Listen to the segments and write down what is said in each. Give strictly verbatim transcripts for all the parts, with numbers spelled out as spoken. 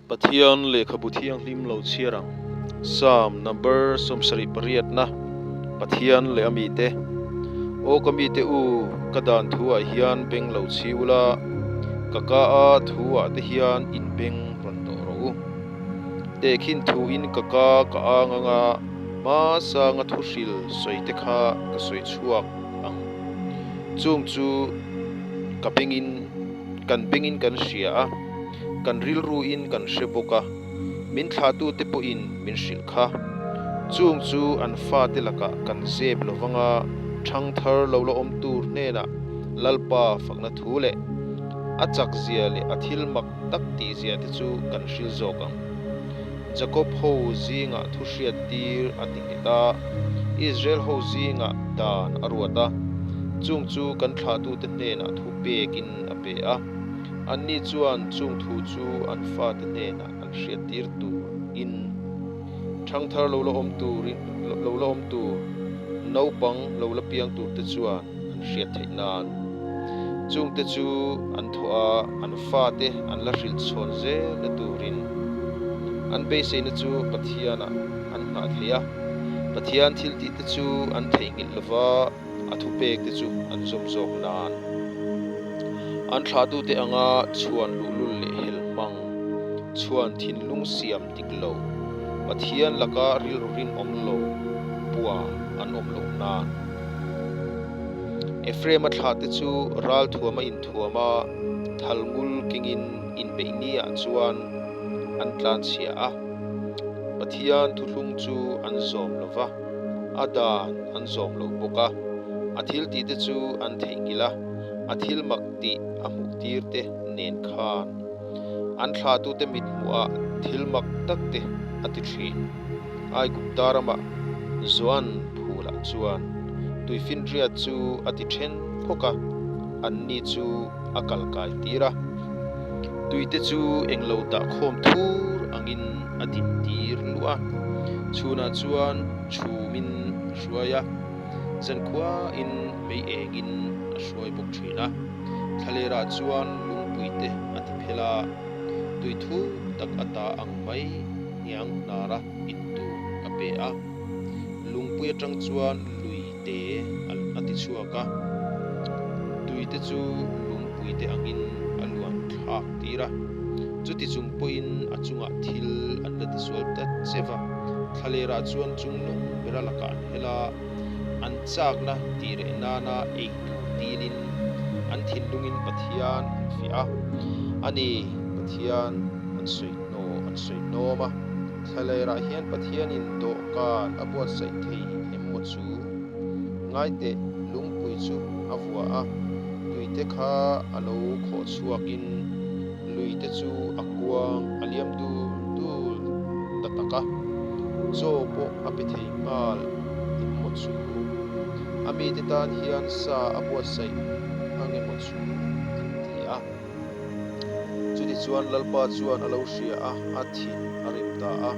Pathian Lekhabu Thianghlim Lochhiarang. Sam number sawmsari pariatna. Pathian leh a mite. O ka mite u, ka dan thu ah hian beng lo chhi ula, ka ka a thu ah te hian inbeng rawn tawh rawh u. Tehkhin thu in ka ka ka ang anga, hma sanga thuhril sawi te kha ka sawi chhuak ang. Chung chu ka bengin, kan bengin kan hria a, kan rilru in kan hre bawk a, min thlahtu te pawhin min hrilh kha. Chung chu an fate lakah kan zep lo vang a, ṭhangthar lo la awm tur hnenah Lalpa fakna thu leh a chak zia leh a thil mak tak tih zia te chu kan hril zawk ang. Jakob ho zingah thu hriattir a ti nghet a, Israel ho zingah dan a ruat a, chung chu kan thlahtu te hnenah thu pekin a pe a, anni chuan chung thu chu an fate hnenah an hriattir turin, ṭhangthar lo la awm turin, lo, lo la awm tur, naupang lo la piang tur te chuan an hriat theih nan. Chungte chu an thawh a, an fate an la hrilh chhawn zelna turin, an beiseina chu Pathianah an nghah thei a, Pathian thiltihte chu an theihnghilh lo va, a thupekte chu an zawm zawk nan. An thlahtute anga chhuan luhlul leh hel hmang, chhuan thinlung siam dik lo, Pathian laka rilru rinawm lo pua an awm loh nan. Ephraima thlahte chu ralthuama inthuama, thalngul kengin inbeih niah chuan an tlan chhia a. Pathian thuthlung chu an zawm lo va, a dan an zawm lo bawk a, a thiltihte chu an theihnghilh a, a thil mak tih a hmuh tir te nen khan. An thlahtute mithmuhah thil mak tak te a ti ṭhin. Aigupta ramah Zoan phulah chuan tuifinriat chu a ti ṭhen phawk a, anni chu a kal kai tir a. Tuite chu englo dah khawm thur angin a din tir luah a. Chhunah chuan chhumin a hruai a, zankhuain mei engin a hruai bawk ṭhin a. Thlalêrah chuan lungpuite a ti phel a, tui thuk tak ata ang mai ngiang hnara intu a pe a. Lungpui aṭang chuan lui te a, a ti chhuak a, tuite chu lungpuite angin a luan thlak tir a. Chuti chung pawhin a chungah thil an la ti sual ta che va. Thlalêrah chuan chungnung bera lakah an hel a, an chakna tih reh nana eitu tilin an thinlungin Pathian an fiah a. A ni, Pathian an sawi hnaw, an sawi hnawm a. Thlalêrah hian Pathianin dawhkan a buatsaih thei em maw chu? Ngai teh, lungpui chu a vua a, tuite kha a lo khawh chhuakin, luite chu a kuang a liam dul dul ta tak a, chaw pawh a pe thei nghal em maw chu? A mite tan hian sa a buatsaih ang emaw chu an ti a. Chutichuan Lalpa chuan a lo hria a, a thin a rem ta a,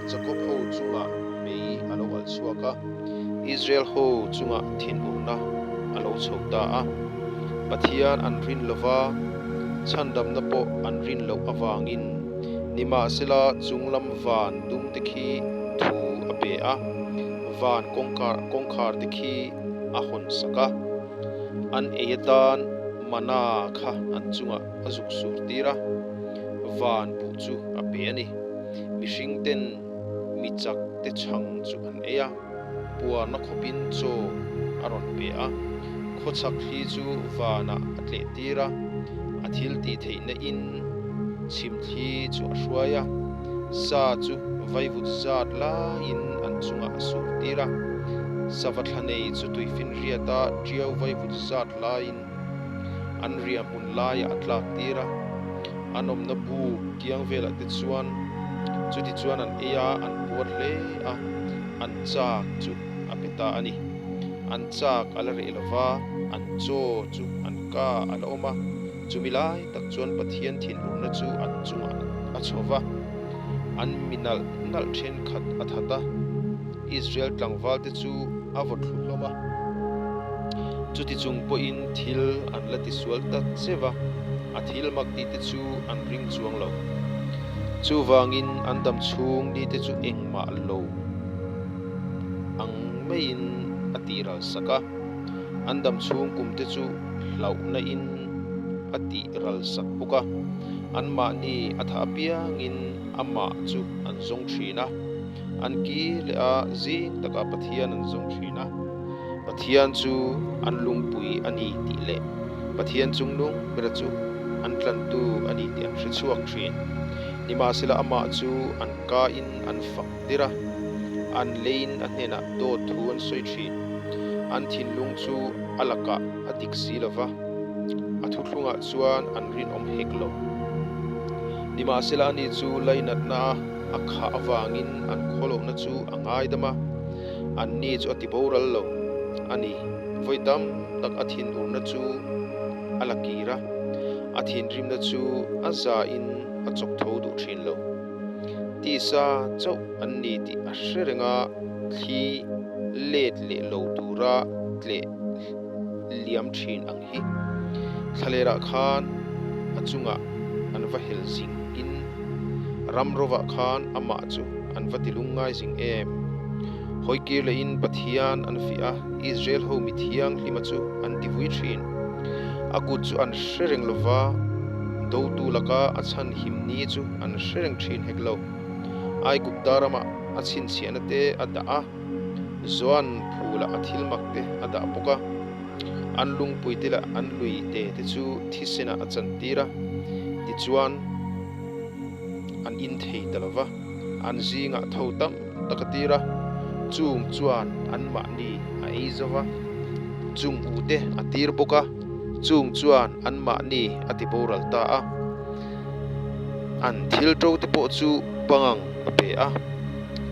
Jakob ho chungah mei a lo al chhuak a, Israel ho chungah thinurna a lo chho ta a. Pathian an rin lo va, chhandamna pawh an rin loh avangin, nimahsela chunglam van dum te khi thu a pe a, van kawngkhar, kawngkhar te khi a hawn sak a. An ei atan mana kha an chungah a zuk sur tir a, van buh chu a pe a ni. Mihringten mi chak te chhang chu an ei a, puarna khawpin chaw a rawn pe a. Khawchhak thli chu vanah a tleh tir a, a thil tih theihna in chhim thli chu a hruai a. Sa chu vaivut zat laiin an chungah a sur tir a. Sava thla nei chu tuifinriata tiau vaivut zat laiin an riahhmun laiah a tlak tir a. An awmna buk kiang velah te chuan, chutichuan an ei a, an puar hle a, an chak chu a pe ta a ni. An chak a la reh lo va, an chaw chu an ka a la awm a. Chumi lai tak chuan Pathian thinurna chu an chungah a chho va, an mi nalh nalh ṭhenkhat a that a. Israel tlangvalte chu a vawt thlu hlawm a. Chuti chung pawhin thil an la ti sual ta che va, a thil mak tih te chu an ring chuang lo. Chuvangin an dam chung nite chu engmah lo ang meiin a tihralsak a, an dam chung kumte chu hlauhnain a tihralsak bawk a. Anmahni a thah biangin amah chu an zong thin a, an ki leh a zing taka Pathian an zong thin a. Pathian chu an lungpui a ni tih leh Pathian chungnung bera chu an tlantu a ni tih an hre chhuak thin. Nimahsela amah chu an kain an faktir a, an leiin a hnena dawt thu an sawi thin. An thinlung chu a lakah a dik si lo va, a thuthlungah chuan an rinawm hek lo. Nimahsela ani chu lainatna a khah avangin an khawlohna chu a ngaidam a, an ni chu a tiboral lo a ni. Vawi tam tak a thinurna chu a la kir a, a thinrimna chu a zain a chawk tho duh thin lo. Tisa chauh an ni tih a hre reng a, thli let leh lo tura tleh liam thin ang hi. Thlalêrah khan a chungah an va hel zingin, ram rovah khan amah chu an va ti lungngai zing em. Hawi kir lehin Pathian an fiah a, Israel ho mi thianghlima chu an tivui thin. A kut chu an hre reng lo va, dotu laka a chhan him ni chu an hre reng thin hek lo. Aigupta ramah a chhinchhiahnate a dah a, Zoan phulah a thil makte a dah bawk a, an lungpuite leh an lui tete chu thisenah a chantir a, tichuan an in thei ta lo va, an zingah tho tam tak a tir a, chung chuan anmahni a ei zo va, chung ute a tir bawk a, chung chuan anmahni a tiboral ta a. An thil ṭote pawh chu pangang a pe a,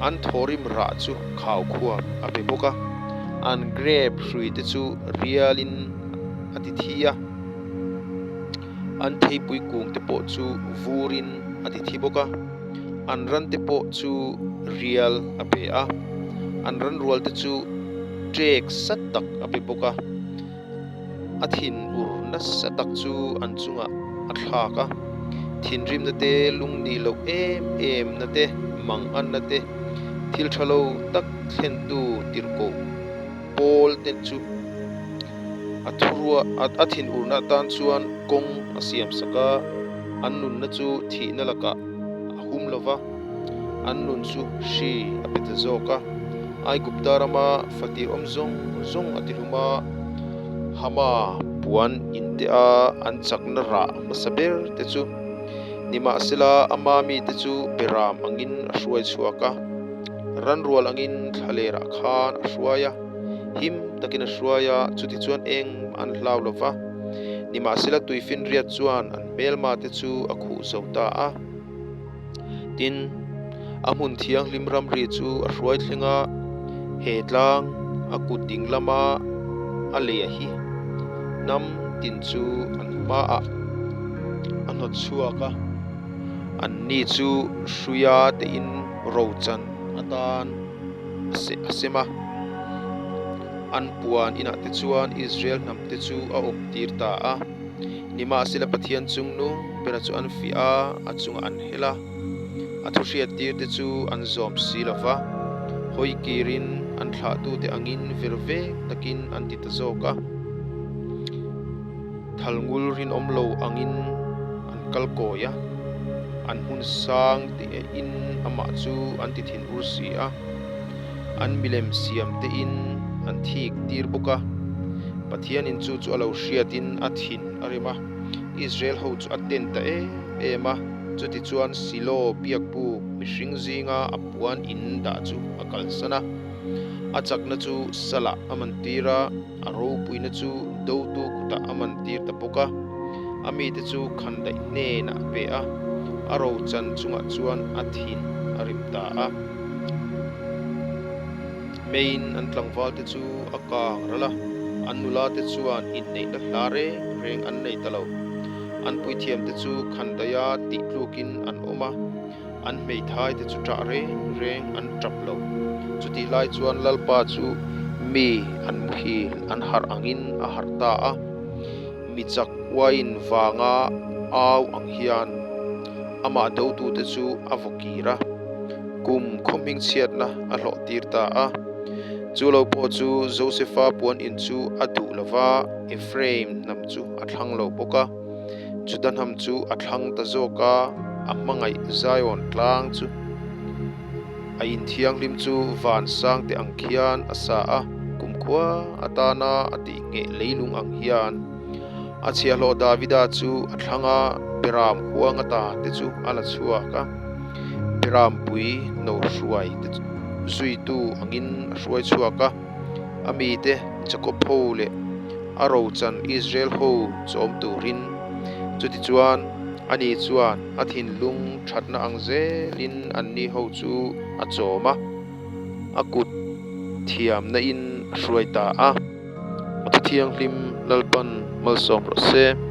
an thawhrim rah chu khau khuap a pe bawk a, an grep hruite chu rialin a ti thi a, an theipui kungte pawh chu vurin a ti thi bawk a, an rante pawh chu rial a pe a, an ran rualte chu ṭek sa tak a pe bawk a. A thinur nasa tak chu an chungah a thlak a, thinrimnate, lungni lo em emnate, mangannate, thil ṭha lo tak thlentu tirhkoh pawlte chu a thurua, a, a thinurna atan chuan kawng a siamsak a, an nunna chu thihna lakah a hum lo va, an nun chu hri a pe ta zawk a. Aigupta rama fatir awm zawng zawng a tihlum a, Hama puan inte a an chakna rah hmasa berte chu. Nimahsela, ama mite chu beram angin a hruai chhuak a, ran rual angin thlalêrah khan a hruai a, him takin a hruai a, chuti chuan eng an hlau lo va. Nimahsela, tuifinriat chuan an hmelmate chu a khuh zo ta a. Tin, a hmun thianghlim ramri chu a hruai thleng a, he tlang a kut ding lama a leia hi hnam tin chu an hmaah a hnawt chhuak a, an ni chu hruia tein rochan atan a se, a sem a. An puan inah te chuan Israel hnamte chu a awmtir ta a. Nimahsela, Pathian chungnung bera chu an fiah a, a chungah an hel a, a thu hriattirte chu an zawm si lo va, hawi kirin an thlahtute angin vervek takin an ti ta zawk a. Thalngul rinawm lo angin an kal kawi a, an hmun sang tein amah chu an ti thinur si a, an milem siam tein an thik tir bawk a. Pathianin chu chu a lo hriatin a thin a rem a, Israel ho chu a ten ta em em a, chutichuan Silo biakbuk mihring zinga a puan in dah chu a kalsan a, a chakna chu salah a man tir a, a ropuina chu dotu kutah a man tir ta bawk a, a mite chu khandaih hnenah a pe a, a rochan chungah chuan a thin a rem ta a. Meiin an tlangvalte chu a kang ral a, an nulate chuan inneihna hla reng reng an nei ta lo. An puithiamte chu khandaiha tih tlukin an awm a, an hmeithaite chu ṭah reng reng an ṭap lo. Chutih lai chuan Lalpa chu mi an muhil an harh angin a harh ta a, mi chak uain vanga au ang hian ama dotute chu a vawkir a, kum khawm hming chhiatna a hlawhtir ta a. Chu lo phawt chu Josefa puan in chu a duh lo va, Ephraim hnam chu a thlang lo bawk a, Juda hnam chu a thlang ta zawk a, a hmangaih Zion tlâng chu. A inthianghlim chu van sângte ang khian a sa a, kumkhua a tana a tih ngheh leilung ang hian. A chhiahhlawh Davida chu a thlang a, berâm khuang a tate chu a la chhuak a, berâmpui no hruaite chu zuitu angin a hruai chhuak a, a mite Jakob ho leh a rochan Israel ho chawm turin. Chutichuan, ani chuan a thinlung ṭhatna ang zelin anni ho chu a chawm a, a kut thiamnain a hruai ta a. A thu thianghlim Lalpan malsawm rawh se.